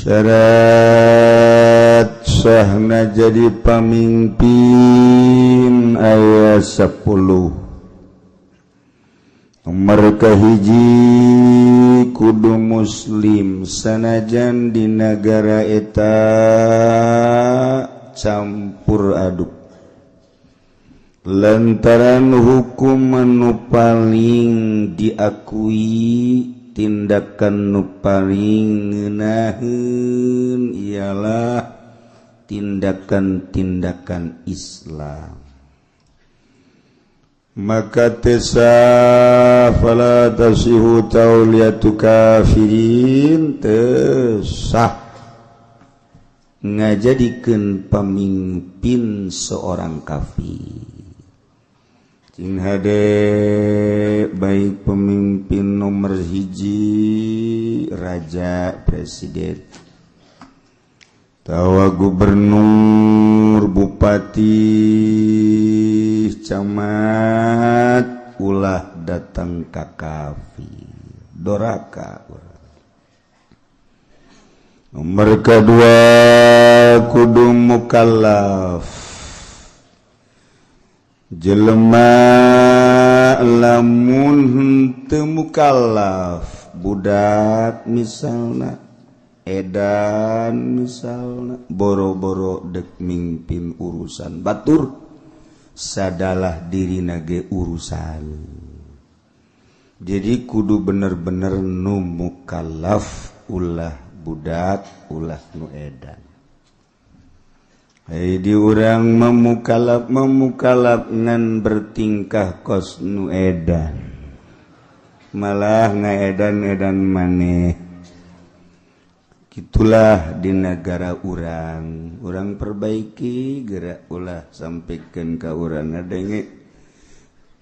Syarat sahna jadi pamimpin aya 10. Nomor kahiji kudu muslim, sanajan di negara eta campur aduk, lantaran hukum nu paling diakui, tindakan nu paling ngeunaheun ialah tindakan-tindakan Islam. Maka tesa fala tasihu tauliyatu kafirin, tesah ngajadikeun pamimpin seorang kafir. Cing hade, baik pemimpin nomor hiji, raja, presiden, tawa gubernur, bupati, camat, ulah datang ka kafir, doraka. Nomor kedua kudu mukallaf. Jelema lamun henteu mukallaf, budak misalna, edan misalna, boro-boro dek mimpin urusan batur, sadalah diri nage urusan. Jadi kudu bener-bener nu mukallaf, ulah budak, ulah nu edan. Hei, di urang memukalaf memukalaf ngan bertingkah kos nu edan, malah ngaedan edan maneh. Gitulah di negara urang. Urang perbaiki gerak, ulah sampaikan ke urang ngadenge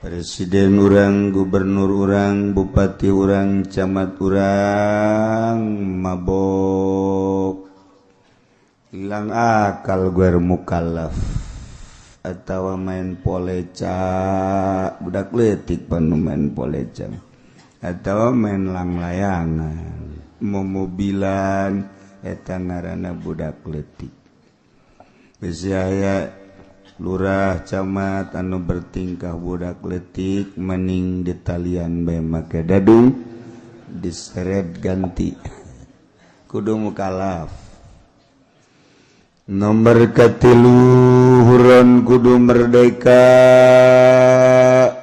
presiden urang, gubernur urang, bupati urang, camat urang mabok, hilang akal, gue mukallaf, atau main poleca, budak letik panu main poleca atau main langlayangan, momobilan, eta ngaranna budak letik. Bisi aya lurah, camat anu bertingkah budak letik, mending ditalian bae make dadung, diseret ganti. Kudu mukallaf. Nomor katilu, hurron, kudu merdeka.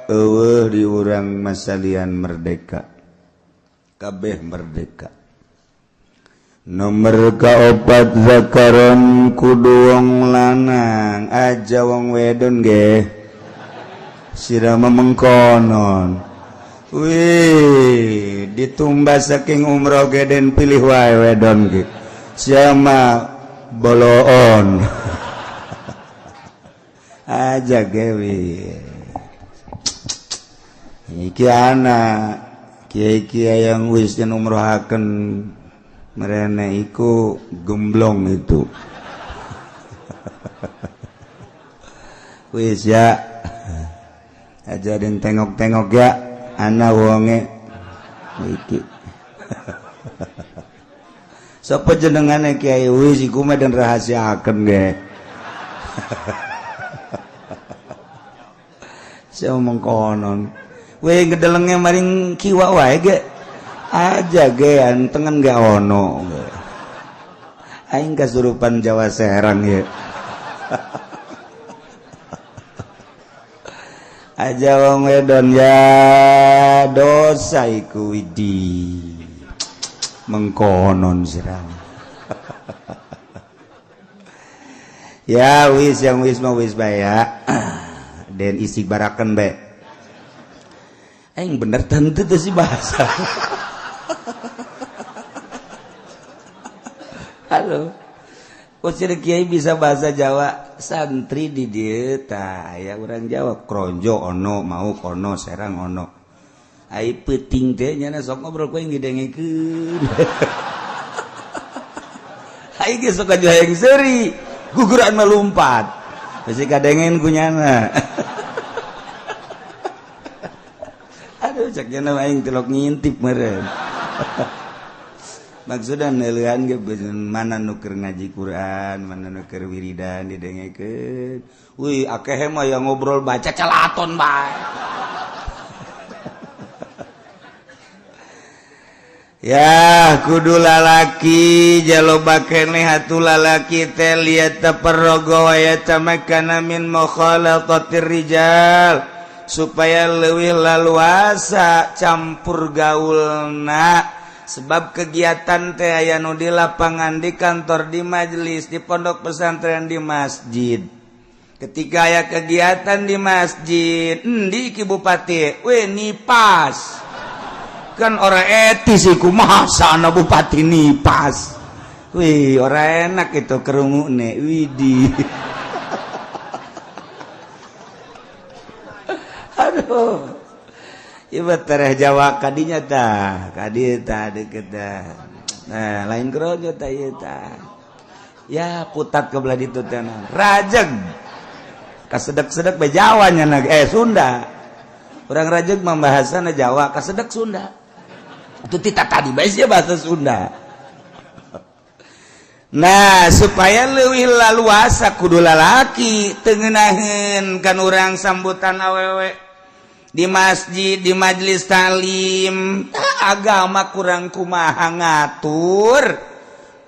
Eueuh di urang masalian merdeka, kabeh merdeka. Nomor kaopat, zakaron, kudu wong lanang aja, wong wedon ge sirama mengkonon. Wih, ditumbas saking umroh ge den pilih wae wedon ge, siapa boloon aja gewi. Iki anak kiai-kiai yang wis den umrohaken merene iku gemblong itu. Wis ya, aja den tengok-tengok ya, ana wonge iki. Sapa jenengane, Kiai? Wis, iku mah den rahasiaken ge. Saya ngomong konon. Weh, ngedelenge maring kiwa wae ge. Aja ge antengen gak ono. Aing kasurupan Jawa Serang ya. Aja wong wedon ya, dosa iku, widi mengkonon sirang. Ya wis, yang wis mau wis bae ya. Den isi baraken bae. Aing bener tentu tuh sih bahasa. Halo. Kok kiai bisa bahasa Jawa, santri di dieu tah aya urang Jawa Kronjo ono, mau kono Serang ono. Ai peuting teh nyana sok ngobrol ku yang didengekeun. Ai ge sok hayang seuri, guguran melumpat. Bisi kadengen ku nyana. Aduh, cek nyana aing tilok ngintip meureun. Maksudna neuleuhan ge mana nu keur ngaji Quran, mana nu keur wiridan didengekeun. Wih, akeh mah yang ngobrol baca calaton bae. Ya kudu lalaki jaloba keneh atuh lalaki teh liat taparrogo wa yatamakkana min mukhalatatir rijal supaya leuwih laluasa campur gaulna. Sebab kegiatan teh aya nu di lapangan, di kantor, di majelis, di pondok pesantren, di masjid. Ketika aya kegiatan di masjid, endi ki bupati? We nipas. Kan ora etis iku, masa ana bupati nipas. Wih, ora enak itu kerungune. Widih. Aduh. Ieu tereh Jawa kadinya tah, kadi tah deket tah. Nah, lain kerojo tah ieu tah. Ya putat ke belah ditu teh Rajeg. Kasedek-sedek bae Jawa nya Sunda. Urang Rajeg mah bahasana Jawa, kasedek Sunda. Itu tita tadi bae sia bahasa Sunda. Nah, supaya leuwih laluasa kudu lalaki teu ngeunaheun kan urang sambutan awewe di masjid, di majelis talim, agama kurang kumaha ngatur,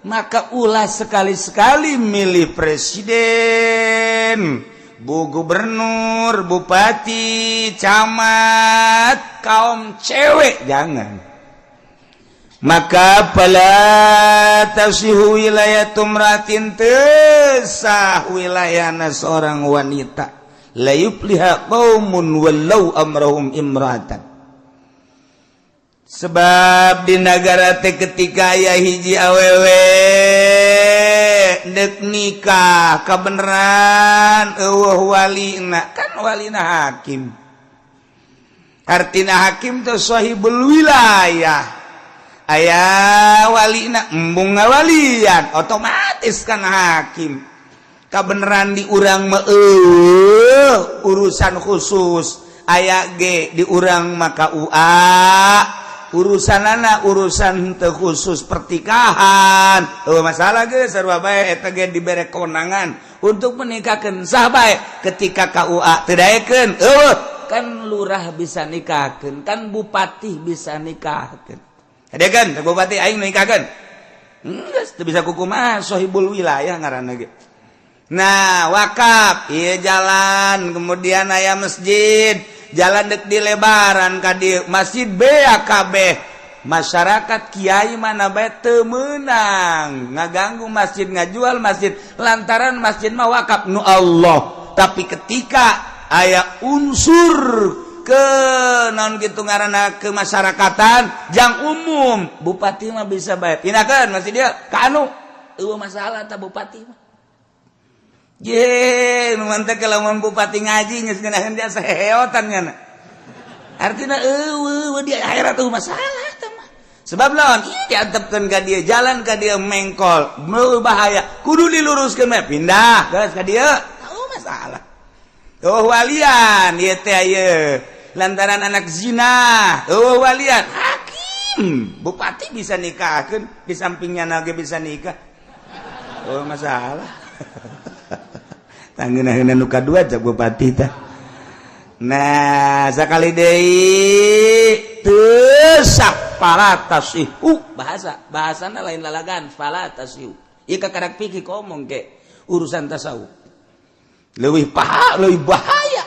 maka ulah sekali-sekali milih presiden, bu gubernur, bupati, camat, kaum cewek jangan. Maka fala tasihu wilayatu imra'atin, teu sah wilayahna seorang wanita. La yufliha qaumun wallau amrahum imra'atan. Sebab di negara teh ketika aya hiji awewe dek nikah kebenaran eueuh walina, kan walina hakim. Artina hakim teh sahibul wilayah. Aya walina embung ngawalian otomatis kan hakim. Kabeneran di urang mah urusan khusus aya ge di urang maka UA urusan anak urusan teu khusus pertikahan masalah ge sarua bae eta ge dibere kewenangan untuk menikahkan sah bae. Ketika KUA teu daekeun eueuh kan lurah bisa nikahkeun, kan bupati bisa nikahkeun. Hadekeun bupati aing nikahkeun geus teu bisa kukumaha sahibul wilayah ngaranna ge. Nah, wakaf iya jalan, kemudian aya masjid, jalan dek dilebaran ka dieu, masjid BAKB. Masyarakat kiai mana bae teu meunang ngaganggu masjid, ngajual masjid lantaran masjid mah wakaf nu Allah. Tapi ketika aya unsur ke non gitu ngaranna kemasyarakatan jang umum, bupati mah bisa bae pindahkeun masjid dia ka anu, eueuh masalah ta bupati mah. Ye, nu mantep lamun bupati ngaji geus ngeunaheun dia seheotan ngana. Artina eueuh di akhirat tuh masalah teh mah. Sebab lawan ieu diantepkeun ka dieu, jalan ka dieu mengkol, bahaya, kudu diluruskeun mah pindah geus ka dieu. Eueuh masalah. Oh walian ieu teh ieu lantaran anak zina, eueuh walian hakim, bupati bisa nikahkeun, di sampingnya nage bisa nikah. Oh masalah. Tanggeuna nu kadua cak bupati tah. Nah, sakali deui teu sah fala tasihu bahasa, bahasana lain lalagan fala tasihu. Ieu kakarak pikir ngomong ke urusan tasawuf. Leuwih paha, leuwih bahaya.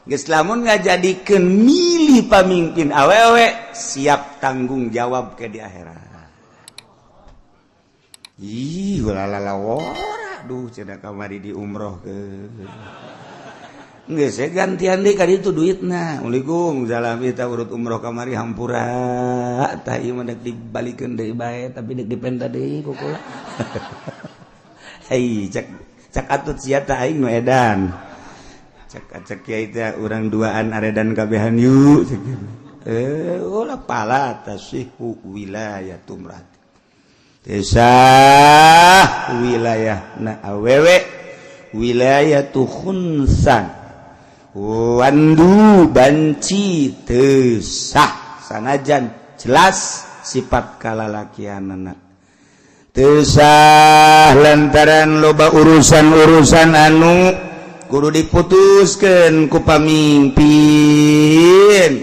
Geus lamun ngajadikeun milih pamimpin awewe siap tanggung jawab ke di akhirat. Ih, ulah aduh cenah kamari di umroh ke. Geus saya gantian deui ka ditu duitna. Assalamualaikum salam kita urut umroh kamari hampura. Tah ieu mah dek dibalikeun deui bae tapi dek dipenta deui ku kula. Hei, cek cek atut sia tah aing nu edan. Cek cek kiai teh urang duaan aredan kabehan yuk cek. Ulah pala tasihu wilayah tumrat. Desa wilayah na awewe wilayah tu khunsan wandu banci teu sah sanajan jelas Sifat kalalakianana teu sah lantaran loba urusan-urusan anu kudu diputuskan ku pamimpin,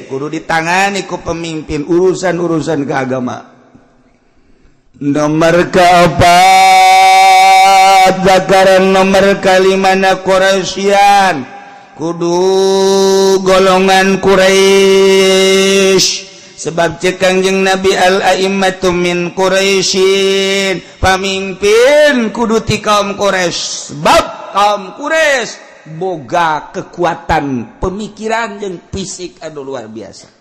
kudu ditangani ku pemimpin, urusan-urusan keagama. Nomor keempat, zakaran nomor kalimana Quraisyan, kudu golongan Quraisy, sebab cek Kangjeng Nabi, al a'immatu min Quraisyin, pamimpin kudu ti kaum Quraisy, sebab kaum Quraisy boga kekuatan pemikiran jeung fisik anu luar biasa.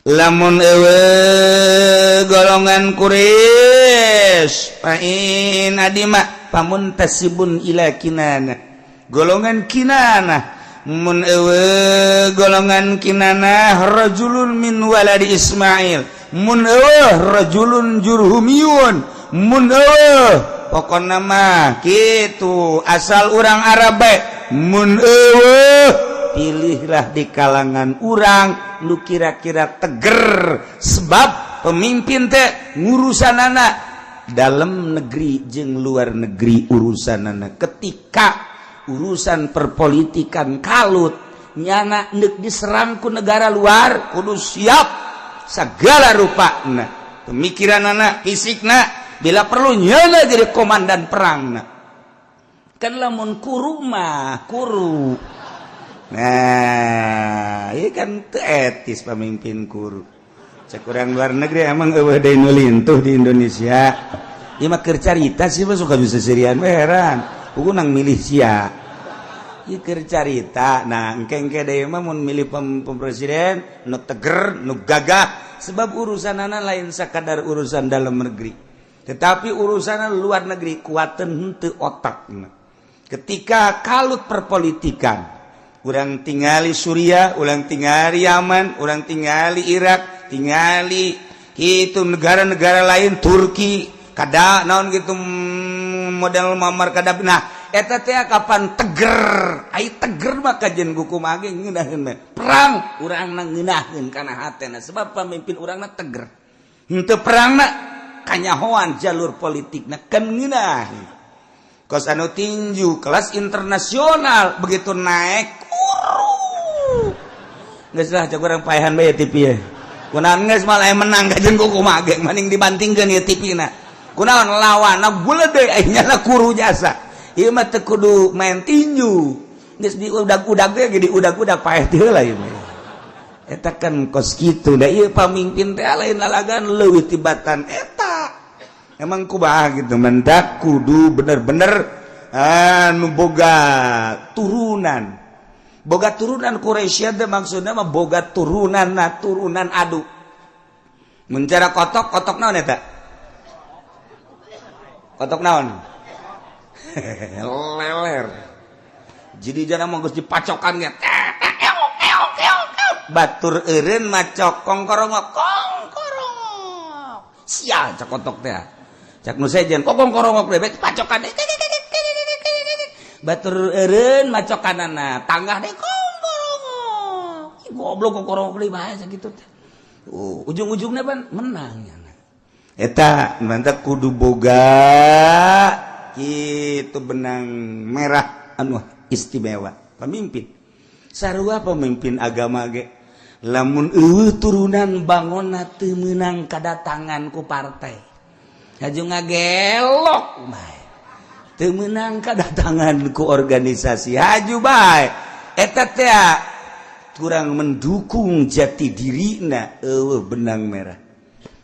Lamun euweuh golongan Quraisy, fa in adima famuntasibun ila Kinana, golongan Kinana. Mun euweuh golongan Kinana, rajulun min waladi Ismail. Mun euweuh, rajulun jurhumiyun. Mun euweuh, pokona mah kitu, asal urang Arab bae. Mun euweuh, pilihlah di kalangan urang nu kira-kira teger, sebab pemimpin teh ngurusanana dalam negeri jeung luar negeri urusanana. Ketika urusan perpolitikan kalut, nyana nek diserang ku negara luar, kudu siap segala rupa. Nah, pemikiran anak, fisikna, bila perlu nyana jadi komandan perang. Nah, kan lamun kuru mah kuru. Nah, ini kan teu etis pemimpin kuru. Cek urang luar negeri, emang euweuh deui nu lintuh di Indonesia? Ieu mah keur carita sih mah, suka bisa sirian we, heran. Kudu nang milih sia. Ieu keur carita. Nah, engke-engke deui mah mun milih pem presiden nu teger, nu gagah, sebab urusanana lain sakadar urusan dalam negeri, tetapi urusan luar negeri. Kuaten henteu otak ketika kalut perpolitikan? Urang tingali Suriah, urang tingali Yaman, urang tingali Irak, tingali itu negara-negara lain, Turki, kada naon gitu, model Muammar Gaddafi. Nah, eta teh kapan teger? Ai teger mah kajen kumaha ge ngeunaheun perang urang ngeunaheun kana hatena, sebab pemimpin urangna teger. Henteu perangna kanyahoan jalur politikna, kan ngeunaheun. Kos anu tinju kelas internasional begitu naik kuru. Geus lah, cek urang paehan bae TV ye. Kunaon geus malah menang kajen kumaha ge mending dibantingkeun ieu TV na. Kunaon lawanna gulede, ai nyana kuru jasa. Ieu mah teu kudu main tinju. Geus diudag-udag ge, diudag-udag paeh teu heula ieu mah. Eta kan kos kitu da ieu pamimpin teh lain lalagan leuwih tibatan eta. Emang kumaha gitu, mendak kudu bener-bener anu boga turunan, boga turunan Quraisy teh maksudna mah boga turunan. Nah, turunan adu mencara kotok, kotok naon eta? Kotok naon? Leler. Jadi jangan mau geus dipacokan ge, batur eureun macok kong korongok, kong korongok. Sial, cak kotok teh, cak nu sejen kok kong korongok bebek pacokan. Batur eureun macokanana tanggah deh, kong korongok. Goblok, kong korongok deui bae sakitu teh. Ujung-ujungnya pan menang ya. Eta mantap, kudu boga itu benang merah anu istimewa pemimpin. Sarua pemimpin agama ge, lamun euweuh turunan bangonna teu meunang kadatangan ku partai, haju ngagelok bae. Teu meunang kadatangan ku organisasi, haju bae. Eta teh kurang mendukung jati dirina, euweuh benang merah.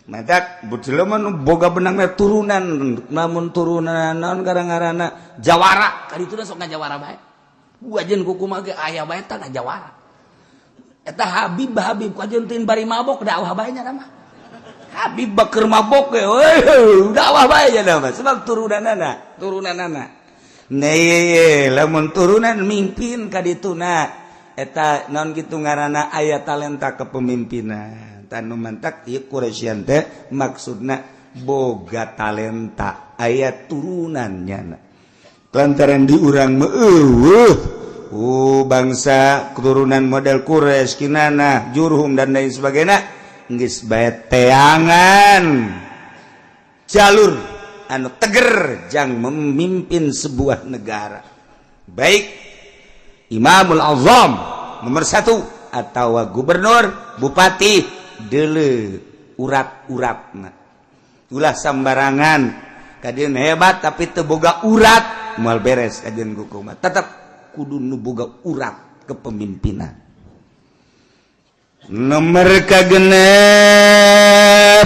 Matak mah boga benang merah turunan, namun turunan naon gara-garana jawara kali itu sok ngajawara bae. Wajen kumaha ge aya bae tah ngajawara. Eta Habib, Habib kajen tin bari mabok dakwah bae nya mah. Habib Bakar mabok ge dakwah bae nya mah, sebab turunanana, turunanana. Nah, lamun turunan mimpin ka dituna, eta naon kitu ngaranna, aya talenta kepemimpinan. Tanu mantak ieu Quraisyan teh maksudna boga talenta, aya turunannya. Lantaran di urang meueuh bangsa keturunan model Quraisy, Kinana, Jurhum, dan lain sebagainya. Geus bae teangan jalur anu teger jang memimpin sebuah negara, baik Imamul Azam nomor 1 atau gubernur, bupati, dele urat-uratna. Ulah sambarangan kajian hebat tapi teu boga urat, moal beres kajian hukum. Tetap kudu nu boga urat kepemimpinan. Nomor kagenep,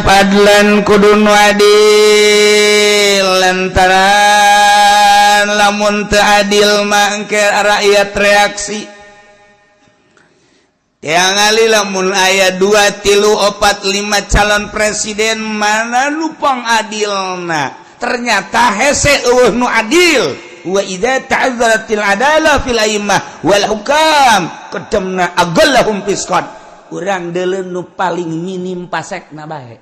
adlan, kudu nu adil, lantaran lamun teu adil mangke rakyat reaksi. Yang ngali lamun aya 2, 3, 4, 5 calon presiden, mana nu pang adilna? Ternyata hese, euweuh nu adil. Wa idza ta'azzaratil adalah fil a'immah wal hukam qaddamna aqallahum fisqan. Urang deuleu nu paling minim pasekna bae.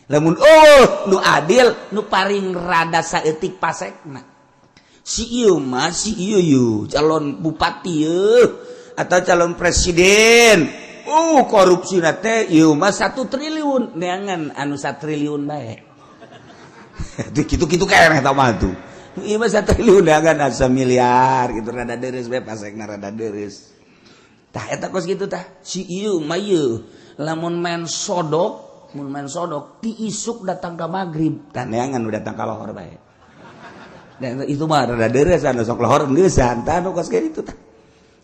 Lamun oh nu adil, nu paling rada saeutik pasekna. Si ieu mah, si ieu yu calon bupati yeuh atau calon presiden, korupsi teh ieu mah 1 triliun, neangan anu 1 triliun bae. Gitu-gitu kayak eta mah tuh. Ieu mah 1 triliun, neangan asa miliar gitu, rada deres bae pasekna, rada deres. Tah, eta kos gitu tah. Si ieu mah ieu lamun main sodok, mun main sodok ti isuk datang ke maghrib, tah neangan nu datang ka lohor bae. Dan itu mah rada deres, anu sok lohor geusan. Tah, nu kos kitu tah.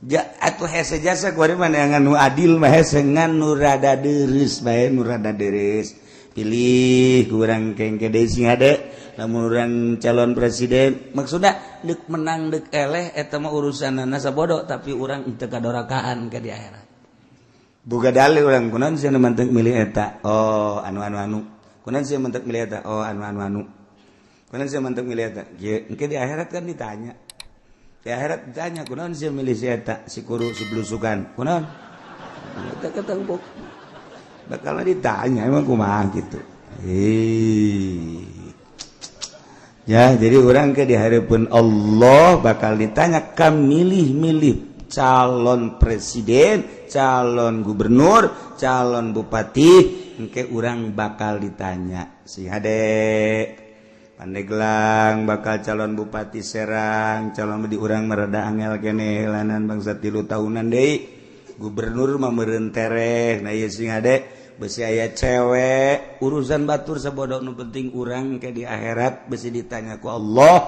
Ja, atuh hese jasa kuari mah. Neangan nu adil mah hese, ngan nu rada deres bae, nu rada deres pilih kurang kengke deui. Sing hade lamun urang calon presiden, maksudna deuk menang deuk eleh eta mah urusanana sabodo, tapi urang teu kadorakaan ke di akhirat. Boga dalil urang, kunaon sia mantek milih eta? Oh, anu anu anu. Kunaon sia mantek milih eta? Oh, anu anu anu. Kunaon sia mantek milih eta? Kieu. Engke di akhirat kan ditanya. Di akhirat ditanya, kunaon sia milih si eta, si kuru, si blusukan? Kunaon? Eta ketempuk bakal ditanya, emang kumaha gitu. Eh. Ya, jadi orang ke di hadapan Allah bakal ditanya kam milih-milih calon presiden, calon gubernur, calon bupati, engke urang bakal ditanya. Si hade Pandeglang bakal calon bupati Serang, calon di urang mereda angel kene lanan bangsa 3 tahunan deui. Gubernur mah meureun tereh. Nah, ieu sing hade besi aya cewek, urusan batur sabodo, nu penting urang ke di akhirat besi ditanya ku Allah.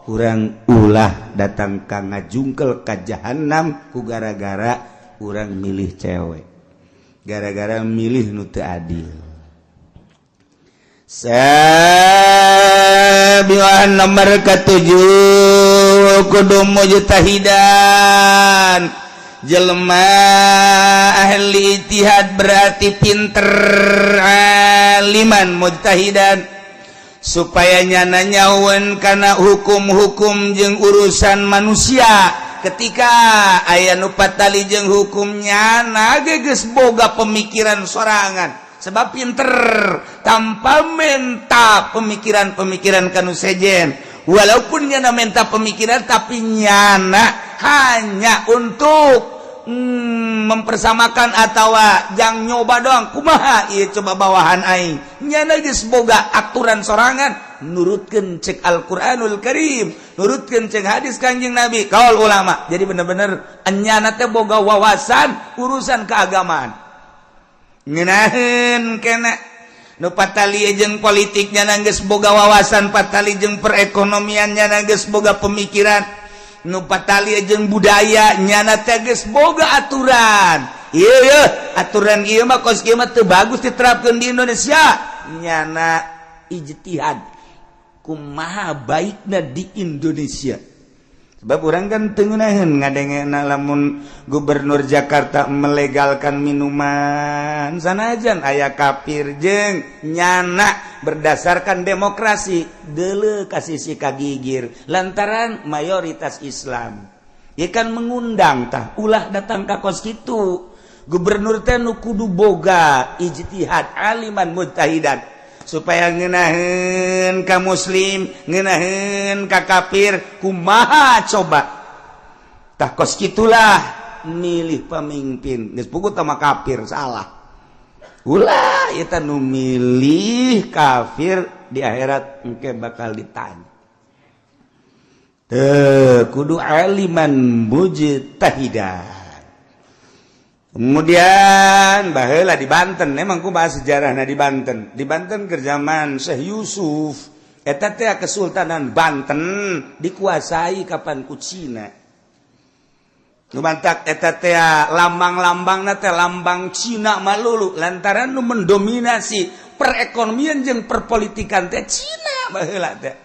Urang ulah datang ka ngajungkel ka jahanam ku gara-gara urang milih cewek, gara-gara milih nu teu adil. Sabian, nomor ketujuh, kudu mujtahidan, jelema ahli ijtihad, berarti pinter, aliman mujtahidan, supaya nyana nyawan karena hukum-hukum jeung urusan manusia. Ketika aya nu patali jeung hukum, nyana geus boga pemikiran sorangan sebab pinter, tanpa menta pemikiran-pemikiran kanu sejen. Walaupun nyana menta pemikiran, tapi nyana hanya untuk mempersamakan atau jang nyoba doang, kumaha ieu coba bawahan aing. Nyana geus boga aturan sorangan, nurutkeun cek Al-Qur'anul Karim, nurutkeun cek hadis Kanjeng Nabi, kaul ulama. Jadi bener-bener nyana teh boga wawasan urusan keagamaan. Ngeunaheun kena nu patali jeung politiknya geus boga wawasan, patali jeung perekonomiannya geus boga pemikiran, nu patali jeung budaya nyana teh geus boga aturan. Ieu ye aturan ieu mah kos kieu mah teu bagus diterapkeun di Indonesia. Nyana ijtihad kumaha baikna di Indonesia, sebab urang kan teu ngeunaheun ngadengena lamun gubernur Jakarta melegalkan minuman, sanajan aya kafir jeung nyana berdasarkan demokrasi deuleu ka sisi kagigir lantaran mayoritas Islam. Ya kan mengundang tah. Ulah datang ka kos kitu. Gubernur teh nu kudu boga ijtihad, aliman mujtahidan, supaya ngeunaheun ka muslim, ngeunaheun ka kafir, kumaha coba. Tah, kos kitulah milih pemimpin. Geus puguh tama kafir salah. Ulah eta nu milih kafir, di akhirat engke bakal ditanya. Teu kudu aliman mujtahidan. Kemudian baheula di Banten, emang ku bahas sejarahna di Banten. Di Banten ke zaman Syekh Yusuf, eta teh Kesultanan Banten dikuasai kapan ku Cina. Nu mantak eta teh lambang-lambangna teh lambang Cina malulu, lantaran nu mendominasi perekonomian jeung perpolitikan teh Cina baheula teh.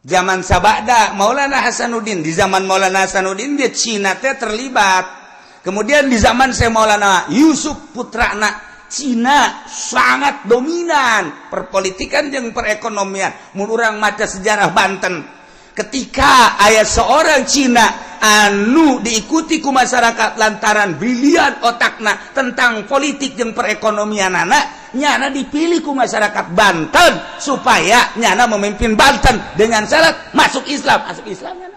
Zaman sabada Maulana Hasanuddin, di zaman Maulana Hasanuddin dia Cina teh terlibat. Kemudian di zaman Syekh Maulana Yusuf putrana, Cina sangat dominan perpolitikan jeung perekonomian. Mun urang maca sejarah Banten, ketika aya seorang Cina anu diikuti ku masyarakat lantaran brilian otakna tentang politik jeung perekonomian, anak nyana dipilih ku masyarakat Banten supaya nyana memimpin Banten dengan syarat masuk Islam. Masuk Islam nyana.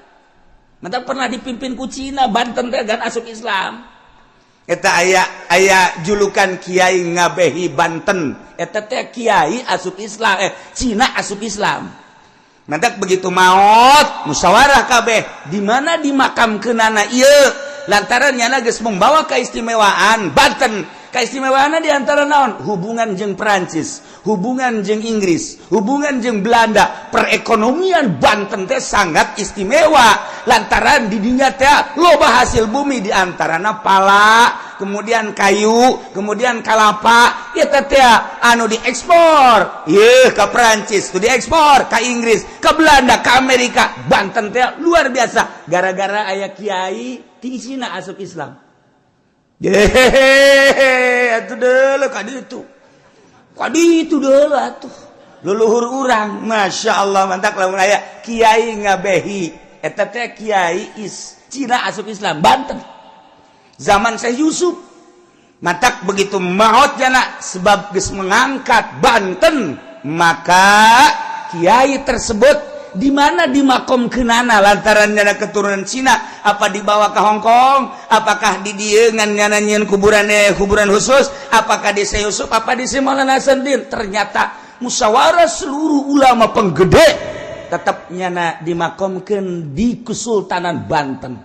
Mantap, pernah dipimpin ku Cina Banten teh dan asup Islam. Eta aya aya julukan Kiai Ngabehi Banten. Eta teh Kiai asup Islam, eh, Cina asup Islam. Mantak begitu maut, musyawarah kabeh di mana dimakamkeunana ieu, lantaran nyana geus membawa keistimewaan Banten. Keistimewaan di antara naon? Hubungan jeung Perancis, hubungan jeung Inggris, hubungan jeung Belanda. Perekonomian Banten teh sangat istimewa lantaran di dinya teh loba hasil bumi, di antarana pala, kemudian kayu, kemudian kalapa. Ya teh anu diekspor ye ke Perancis tuh, diekspor ke Inggris, ke Belanda, ke Amerika. Banten teh luar biasa gara-gara aya kiai ti Cina asup Islam. Yehehe, atuh deuleu ka ditu. Ka ditu deuleu atuh. Leluhur urang, Masya Allah, mantak lamun aya kiai Ngabehi. Eta teh kiai is Cina asup Islam Banten. Zaman Syekh Yusuf. Matak begitu maut jana, sebab geus mengangkat Banten, maka kiai tersebut di mana dimakomkeunana, lantaran nyana keturunan Cina, apa dibawa ke Hong Kong, apakah di dieu ngan nyana nyieun kuburan, kuburan khusus, apakah di Syekh Yusuf, apa di Syekh Maulana Hasanuddin? Ternyata musyawarah seluruh ulama penggede, tetap nyana dimakomkeun di Kesultanan Banten,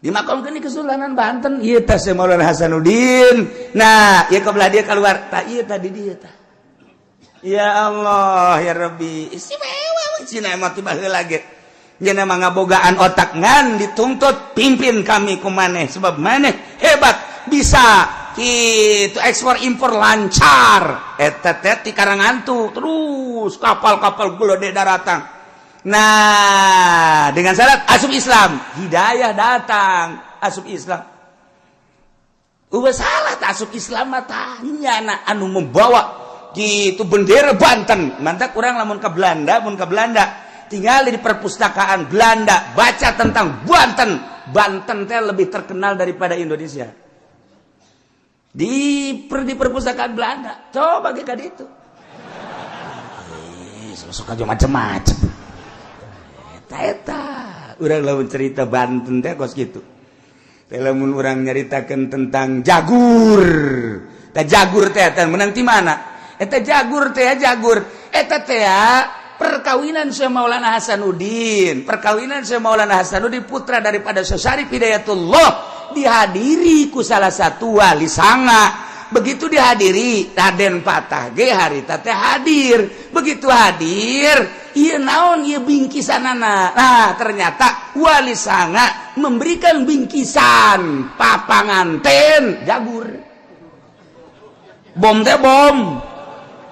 dimakomkeun di Kesultanan Banten. Ieu teh Syekh Maulana Hasanuddin. Nah, ieu kebelah dia keluar tak, ieu tadi dia tah. Ya Allah ya Rabbi, istimewa Cina emang tiba heula ge. Nya mah ngabogaan otak, ngan dituntut, pimpin kami ku maneh sebab maneh hebat, bisa gitu ekspor impor lancar. Eta teh ti Karangantu terus kapal-kapal gede daratang. Nah, dengan syarat asup Islam, hidayah datang, asup Islam. Udah salah tak asup Islam mah tanya anu membawa gitu bendera Banten. Mantap, kurang lamun ke Belanda, mun ke Belanda tinggal di perpustakaan Belanda, baca tentang Banten. Banten teh lebih terkenal daripada Indonesia di perpustakaan Belanda. Coba kita itu sok aja macem-macem. Eta eta urang lamun cerita Banten teh kos gitu. Lamun urang nyaritakeun tentang Jagur teh, Jagur teh teh menang ti mana? Eta Jagur teh, Jagur eta teh perkawinan Syekh Maulana Hasanuddin, perkawinan Syekh Maulana Hasanuddin, putra daripada Syekh Syarif Hidayatullah, dihadiri ku salah satu wali sanga. Begitu dihadiri, Raden Patah ge harita teh hadir. Begitu hadir, ieu naon ieu bingkisanana? Nah, ternyata wali sanga memberikan bingkisan papanganten jagur, bom teh, bom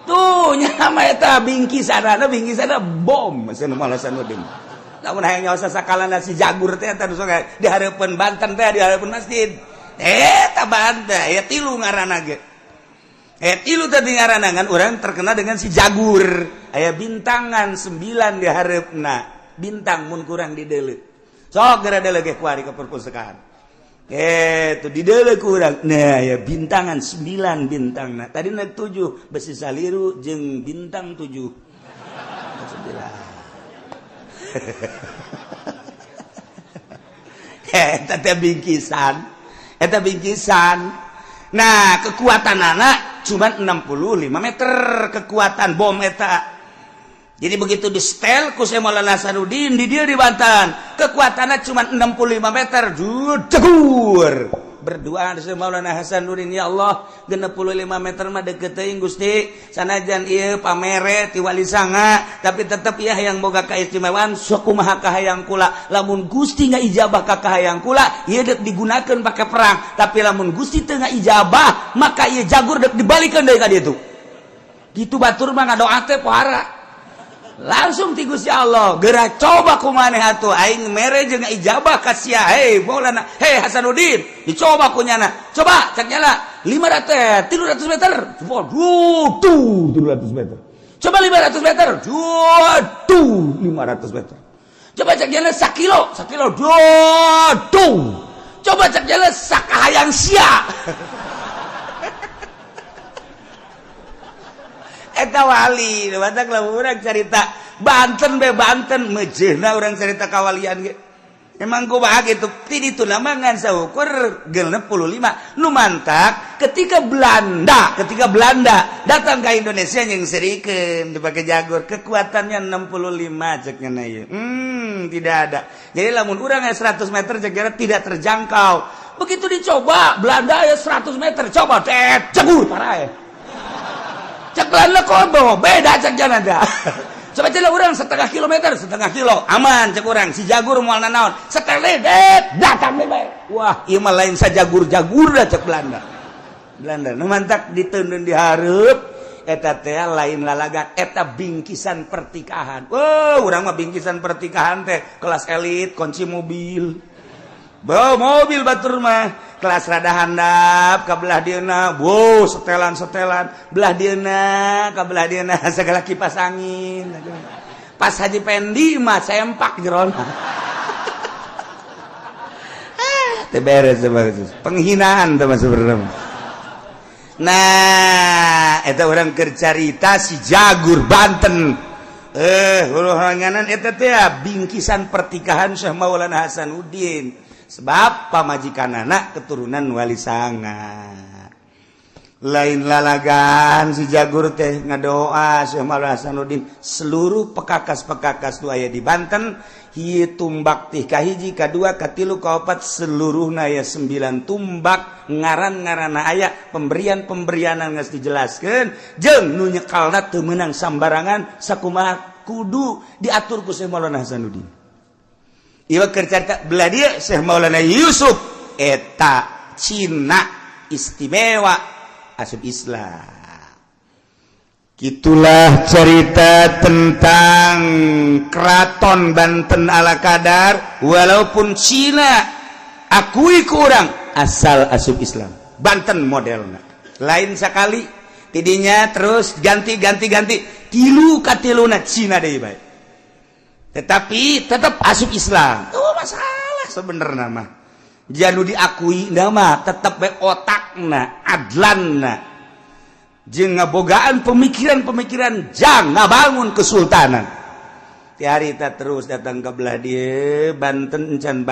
tuh nya eta bingkisanana, bingkisanana bom. Cenah Maulana Hasanuddin, lamun hayang nyaho sakalana si Jagur teh, eta sok di hareupeun Banten teh, di hareupeun masjid eta Banten ya, tilu ngaranna ge, tilu tadi ngaranna. Ngan urang terkenal dengan si Jagur, aya bintangan 9 di hareupna, bintang mun kurang di deuleu. Sok geura deuleu ge kuari ke perpustakaan itu di deuleu kurang. Nah ya, bintangan 9 bintang. Nah, tadi na 7, besi saliru jeung bintang 7, 9. Eta teh bingkisan, eta bingkisan. Nah, kekuatan anak cuma 65 meter kekuatan bom eta. Jadi begitu di setel ku Syekh Maulana Hasanuddin di dia di Banten, kekuatannya cuma 65 meter, jegur. Berdoa Syekh Maulana Hasanuddin, "Ya Allah, 65 meter mah deket teuing, Gusti. Sanajan ieu pamere ti Wali Sanga, tapi tetep ya yang boga keistimewaan, sok kumaha kahayang kula. Lamun Gusti ijabah ka kahayang kula, ieu dek digunakeun pake perang. Tapi lamun Gusti teu ijabah, maka ieu jagur dek dibalikeun deui ka ditu." Gitu batur mah ngadoa teh pohara. Langsung ti Gusti Allah, "Geura coba ku maneh atuh, aing mere jeung ijabah ka sia." Hei Maulana, hei Hasanuddin, dicoba ku nyana. Coba cek nyana 500, 300 meter. Coba tuh 300 meter. Coba 500 meter. Tuh 500 meter. Coba cek nyana sakilo, sakilo. Tuh. Coba cek nyana sakahayang sia. Eta wali, batak lah urang cerita Banten be Banten mejehna urang cerita kawalian ge. Emang kumaha gitu? Ti ditu nama ngan saukur 65 nu mantak ketika Belanda datang ke Indonesia yang serikeun dipakai jagur kekuatannya 65 cek nya ieu. Tidak ada. Jadi lamun urang aya 100 meter cek tidak terjangkau. Begitu dicoba Belanda ya 100 meter, coba tet jagur parah ya. Cek Belanda kok bawa beda cek jalan ada. Coba cek orang setengah kilometer, setengah kilo aman cek orang si jagur moal nanaon. Sekali det datang bae. Wah, ieu mah lain sajagur-jagur dah cek Belanda. Belanda nu mantak diteundeun di hareup eta teh lain lalagan, eta bingkisan pertikahan. Wah, urang mah bingkisan pertikahan teh kelas elit, kunci mobil. Bawa mobil batur mah kelas rada handap ka belah dieuna, wow, setelan-setelan belah dieuna ka belah dieuna segala kipas angin. Pas Haji Pendi mah sempak jerona. Ah, teu beres penghinaan teh mah sebenarnya. Nah, eta urang keur carita si Jagur Banten. Huluhanganan eta teh bingkisan pertikahan Syekh Maulana Hasanuddin. Sebab pamajikan anak keturunan Wali Sanga. Lain lalagan si Jagur teh ngadoa Syekh Maulana Hasanuddin seluruh pekakas-pekakas nu aya di Banten, hieu tumbak teh kahiji, kadua, katilu, kaopat, seluruhna aya 9 tumbak, ngaran-ngaranna aya, pemberian-pemberianan geus dijelaskeun, jeung nu nyekalna teu meunang sambarangan, sakumaha kudu diatur ku Syekh Maulana Hasanuddin. Ieu keur carita belah dieu Syekh Maulana Yusuf eta Cina istimewa asup Islam. Gitulah cerita tentang Keraton Banten ala kadar, walaupun Cina akui kurang asal asup Islam. Banten modelna lain sekali tidinya terus ganti ganti ganti tilu katiluna Cina deui bae, tetapi tetap asup Islam. Oh, masalah sebenarnya mah janu diakui nama tetap bae otakna adlanna jeung ngabogaan pemikiran-pemikiran jang ngabangun kesultanan. Ti harita terus datang ke belah dieu Banten encan.